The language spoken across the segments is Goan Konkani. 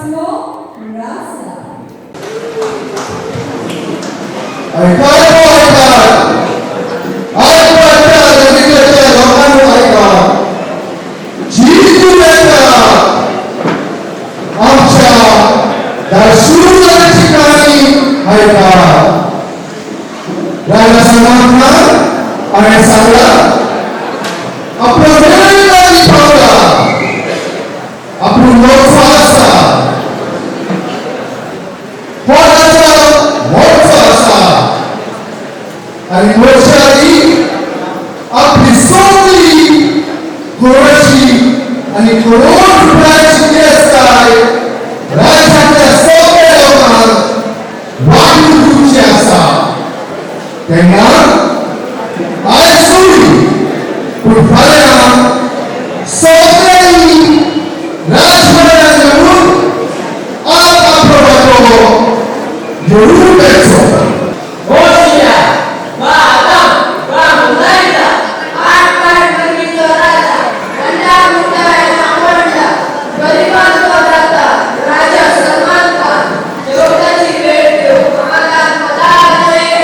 Maximo Rasa. ऐकाय हो ऐकाय, आयपाच्या नगरीच्या लोकांनो ऐका. जिंकूयाच्या आमच्या दाशूराची कहाणी ऐका. राजा सलमान खान आणि सांगला, आपलो वेळ लागीं पावला, आपूण मरचो आसा, हो राजा मरचो आसा आनी मरच्या आदी आपली सगळी करोडाची आनी करोड रुपयाची गिरेस्तकाय राज्यातल्या सगळ्या लोकांक वांटून दिवची आसा. तेन्ना आयज सोडली, पूण फाल्यां सगळ्यांनी राजघराण्यात येवन आप आपलो वांटो जरूर मेळचो. होशियार, बादाम, बामुनायचा, आठ पाट नगरीचा राजा, अंडा मुंडा आवडला, गरिबांचा दाता, राजा सलमान खान, जेवणाची वेळ देऊ, आम्हाला मजा नाही.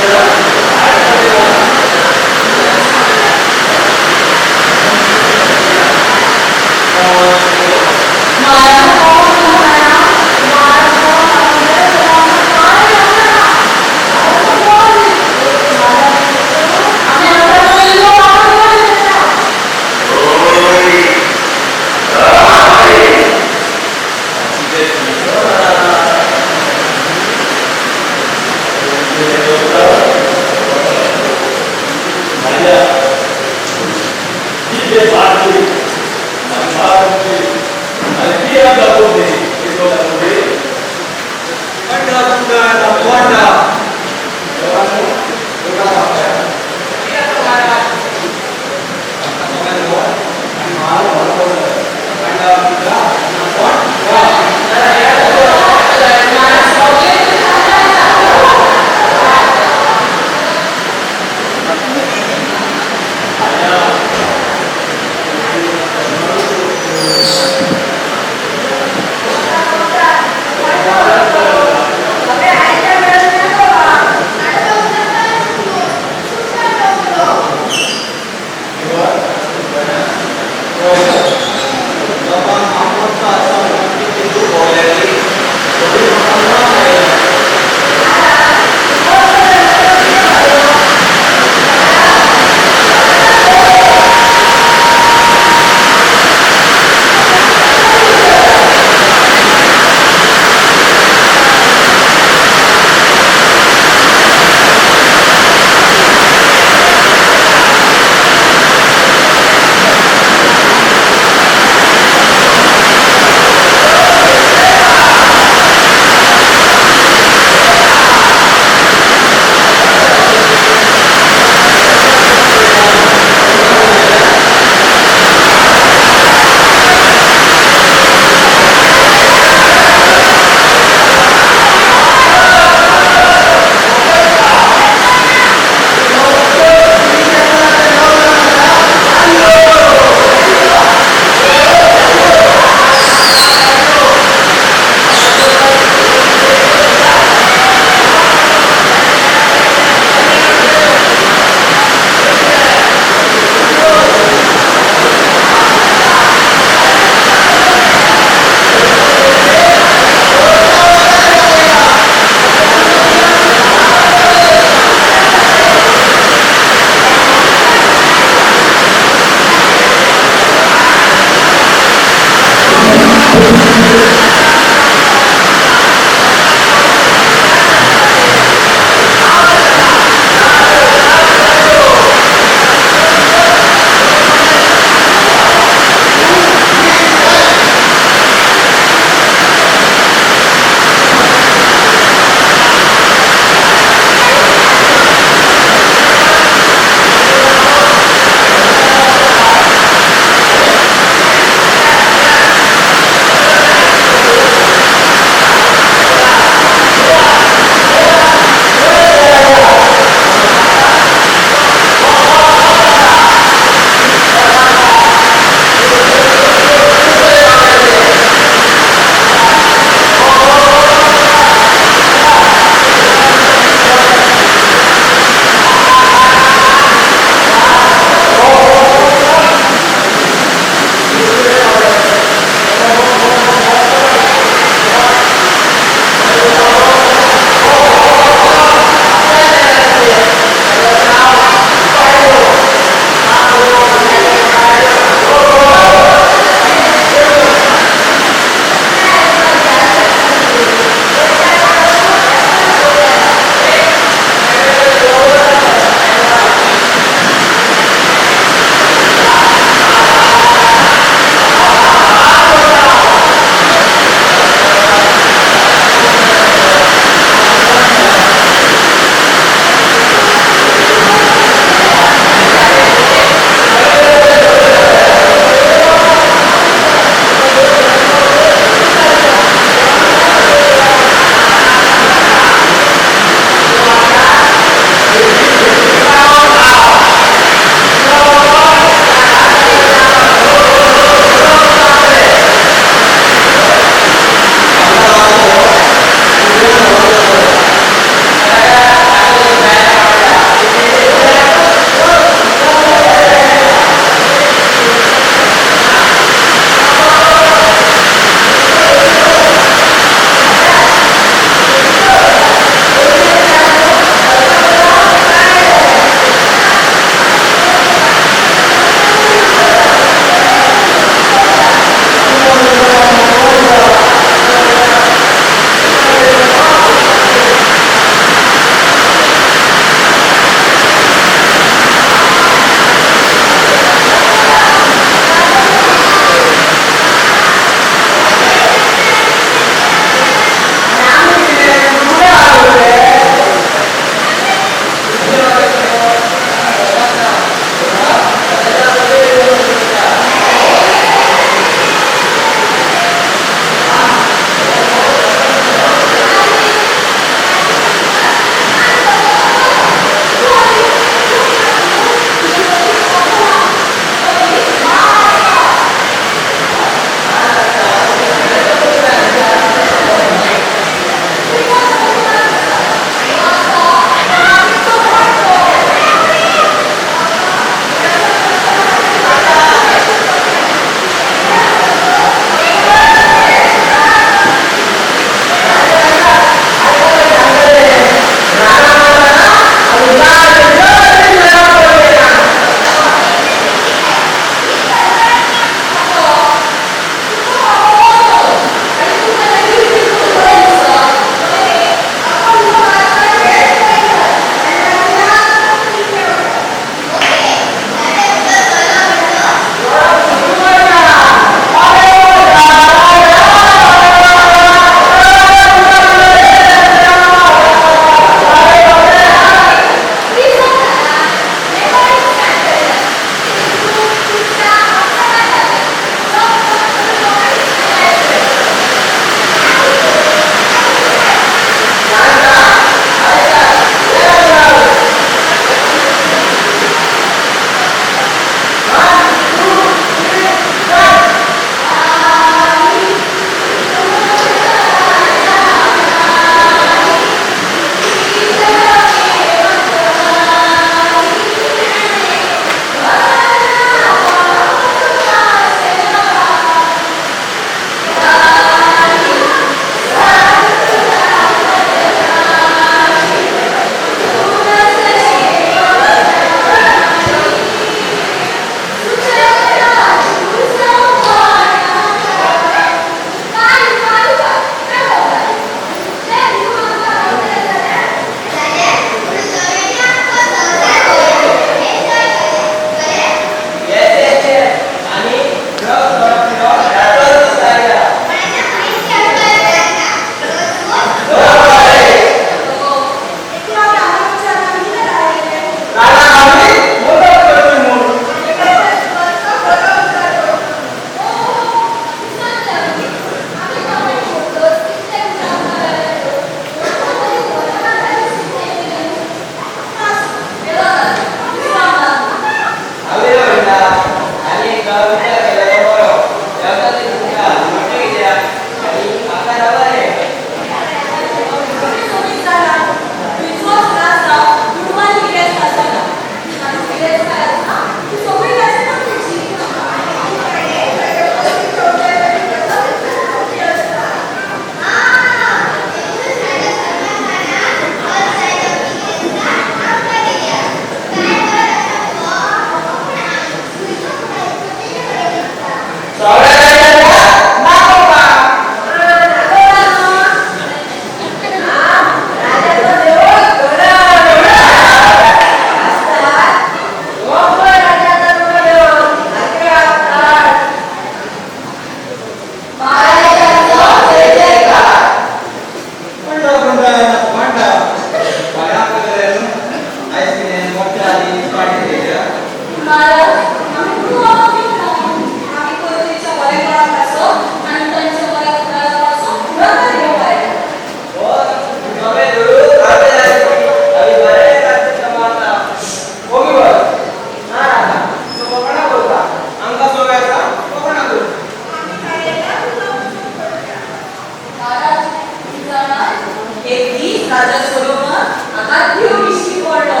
राजा सोलोमन हाका देव दिश्टी पडलो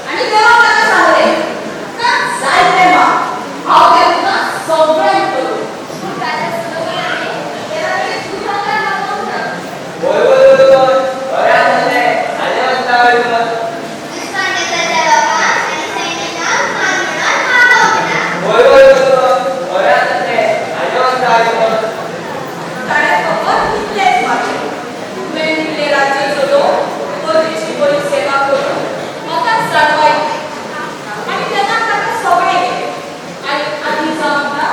आनी देवान ताका सांगलें, तुका जाय तें माग, हांव तें तुका सगळें दितलो. पूण राजा सोलोमनान देवा कडेन दुभांगर मागूंक ना. होय होय होय होय, बरें आसलें, हाजें वचता वयर. दुस्मान देशाच्या लोकांक आनी सैनिकांक मान म्हणून मागोवंक ना. होय होय होय होय, बरें आसलें, हाजें वचता वयर. ताणें फकत इतलेंच मागलें, तुवें दिल्लें राज्य चलोवंक परदेशी बरी सेवा करूंक म्हाका जाणवाय दी. आनी तेन्ना ताका सगळें दिलें आनी आदी जावंक ना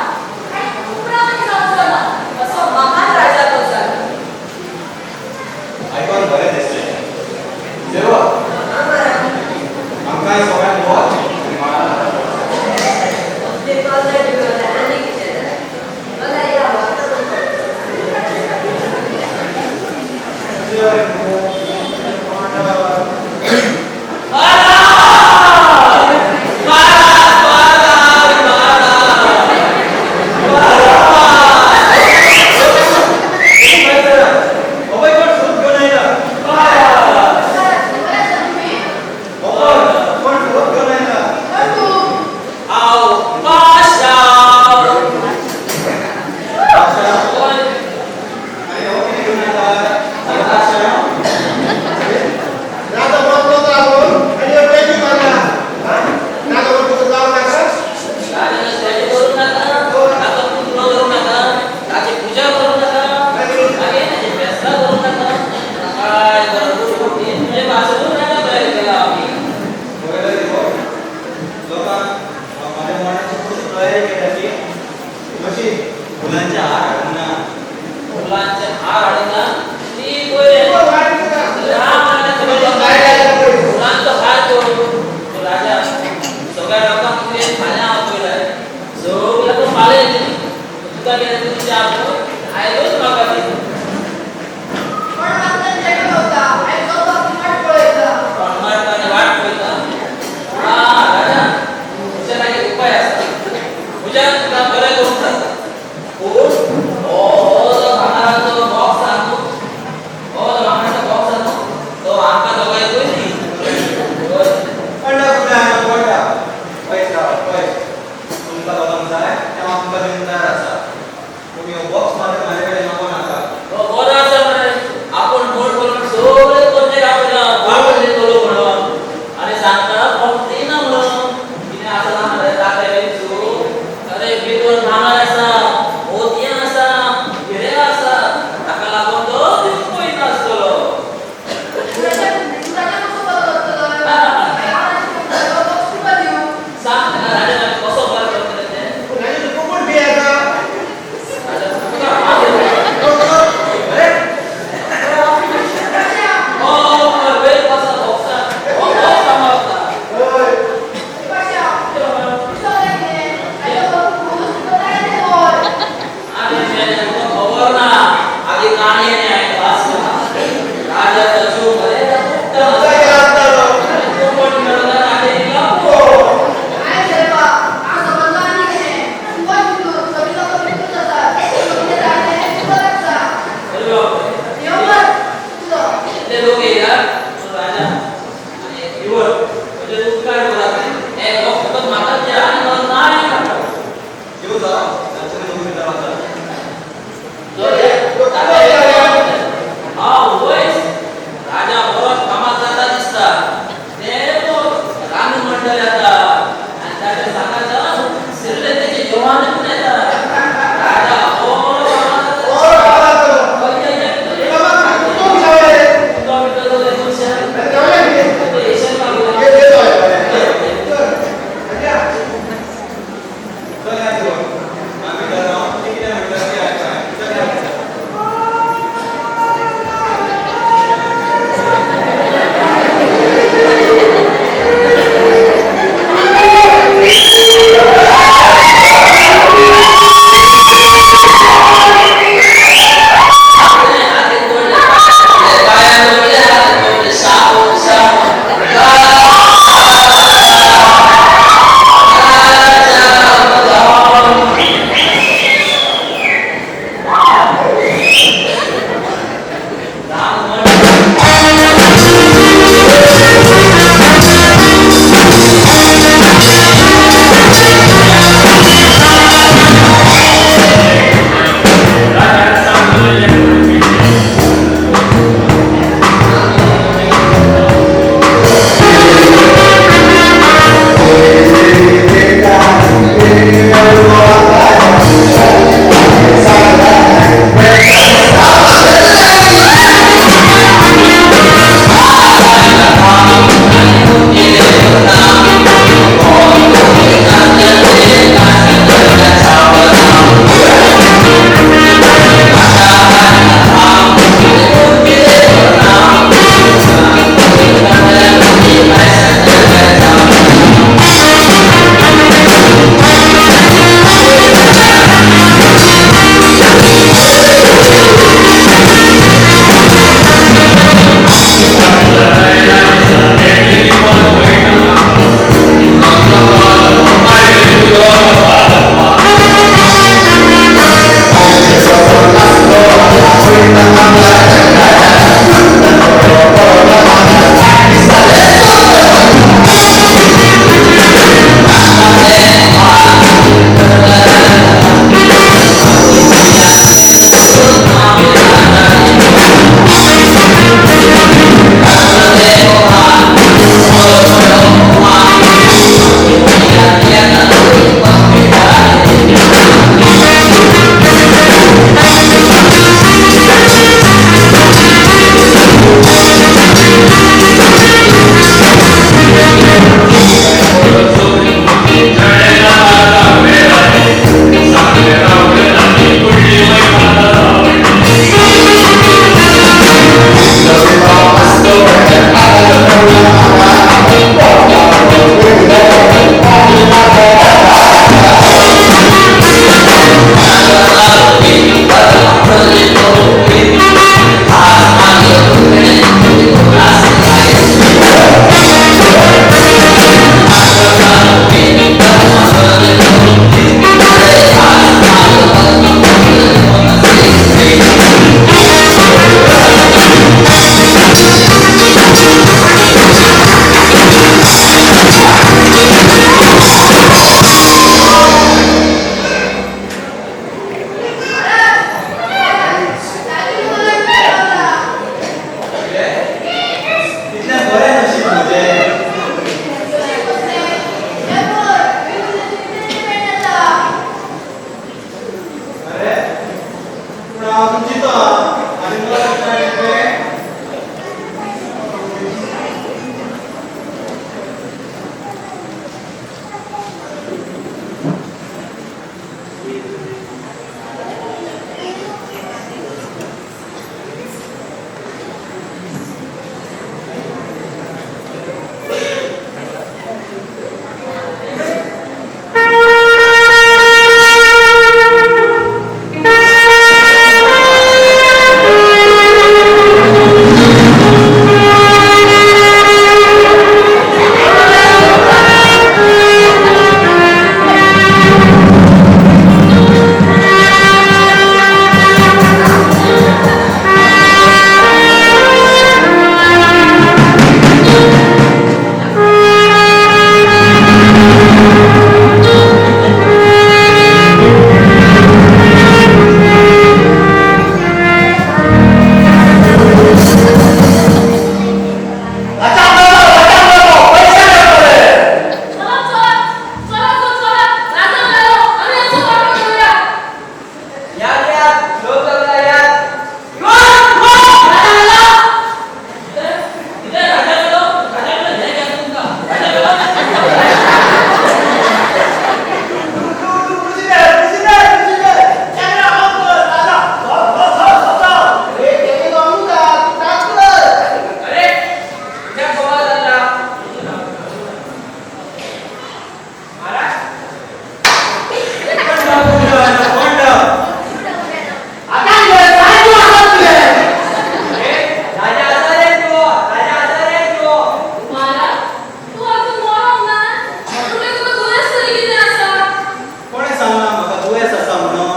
आनी उपरांत जावचो ना असो महान राजा तो जालो. आयकून बरें दिसलें. देवा, आमकां सगळ्यांक वच आनी म्हाका. अभय कोण सोद घेवन आयला? बरें आसा तुमी? अभय कोण सोद घेवन आयला? हांव पाशांव. आशा, आनी हो कितें घेवन आयला? आशा. राजा बसलो तर आपूण आनी ह्यो पेटी मारला. राजा बसलो जावं नाका. राजान स्टॅच्यू करूं नाका, ताचो पुतळो करूं नाका, ताची पुजा करूं नाका, मागीर ताची फेस्तां करूं नाका. काय बरो तुजें भाशणूय नाका तयार केला आमी. पळयलें देवा, लोकांक म्हाज्या मरणाची कशी तयारी केल्या ती, कशी फुलांचे हार हाडूंक ना. फुलांचे हार हाडूंक ना ती पळय. राम आनी फुलांचो हार करून तो राजा सगळ्या लोकांक तुवें फाल्यां आपयलाय, सगळ्यांक तो फाल्यां येतली. तुका कितें तुमचें आपूण आयलोच म्हाका दी. कोण मागता चेडूं गावता आनी तो बापूय वाट पळयता. कोण मारता आनी वाट पळयता. आं राजा, तुज्या लागीं उपाय आसा, म्हज्यान तुका बरें करूंक जाता. पूण हो जो भांगराचो बॉक्स आहा न्हू, हो जो भांगराचो बॉक्स आहा न्हू, तो आमकां दोगांयकूय दी. हय. पडटा कुठे पडटा, पयस राव पयस. तुमकां दोगांक जाय तें हांव तुमकां दिवंक तयार आसा. तुमी हो बॉक्स मात्र म्हाजे कडेन नको नाका. जितो हा आनी मरत ना रे तुवें. चला चला चला तो चला राजा मेलो आमी असो वाटो घेवया. यात यात लोक सगळे यात. राजा मेलो. कितें राजा मेलो? राजा मेलो हें घ्या तुमकां. राजा मेलो. अरे कित्याक बोवाळ जाता? महाराज कोण डाव कोण डाव कोण डाव? ए, राजा आसा रे तो, राजा आसा रे तो. महाराज तूं अजून मरोंक ना? तुगे तुका दुयेंस तरी कितें आसा? कोणें सांगलां म्हाका दुयेंस आसा म्हणून?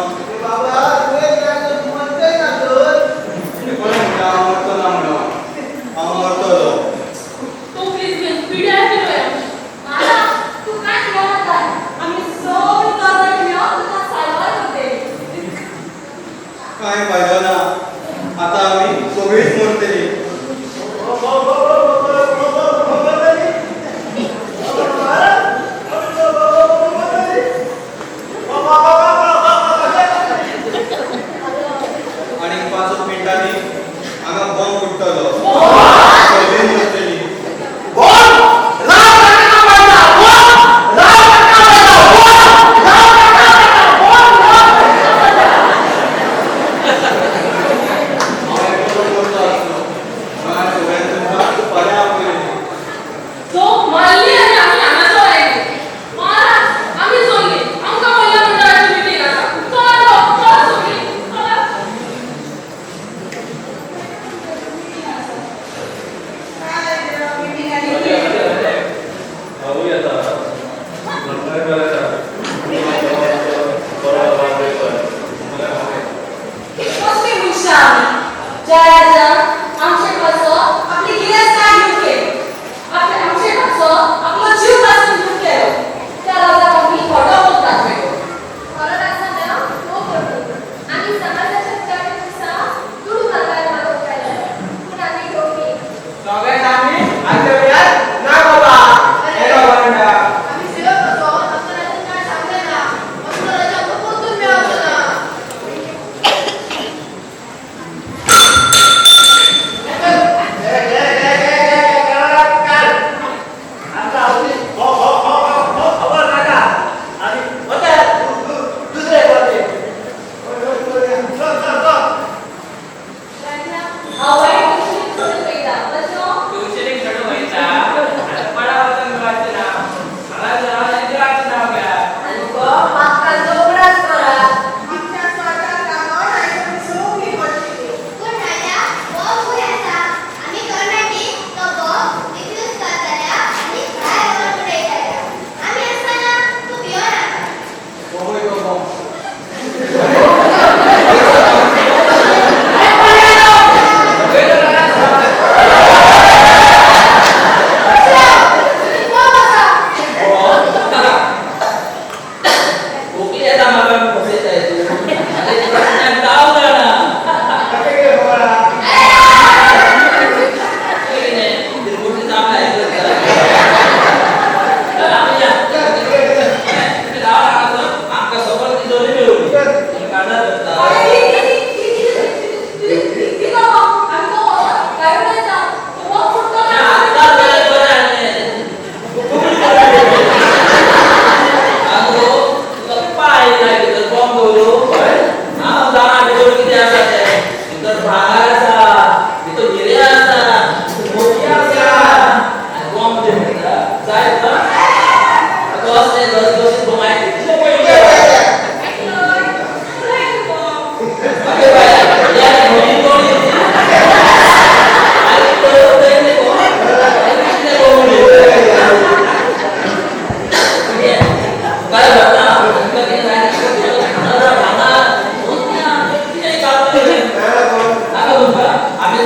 कोणें म्हणलां हांव मरतलो ना म्हणून? हांव मरतलो. तूं प्लीज बीन पिड्यार फिरवया. महाराज तूं कांयच घेवनाका. आमी सगळीं तरणाटी मेळोन तुका साल्वार करतली. कांय फायदो ना. आतां आमी सगळींच मरतलीं. आनी 5 मिनटांनी हांगा बॉम्ब फुट्टलो. सगळीं मरतलीं. हांव एकटो मरतो आसलो. हांवें सगळ्यांक तुमकां फाल्यां आपयलें. तो मारली आनी आमी हांगासर आयली. महाराज आमी चल्ली. आमकां महिला मंडळाची मिटींग आसा. चला गो, चला सगळीं, चला.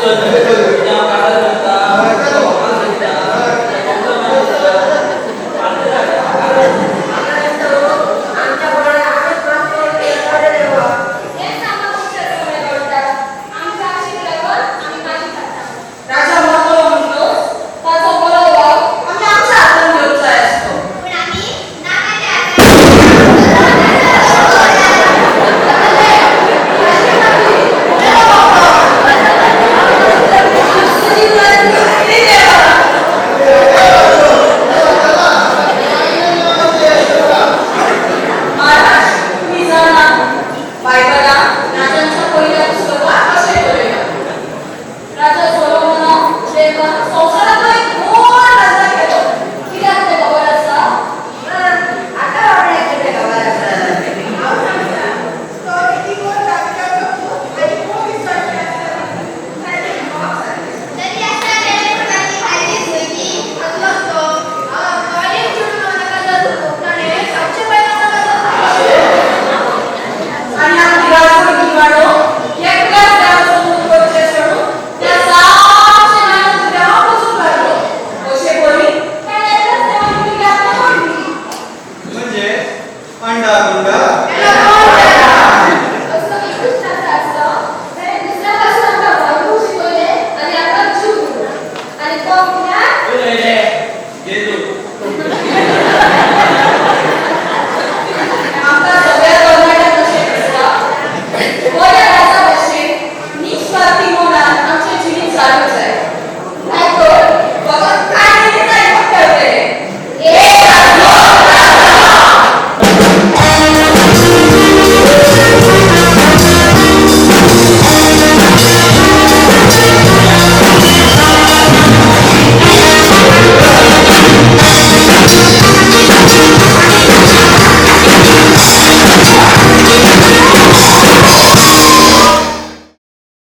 चल.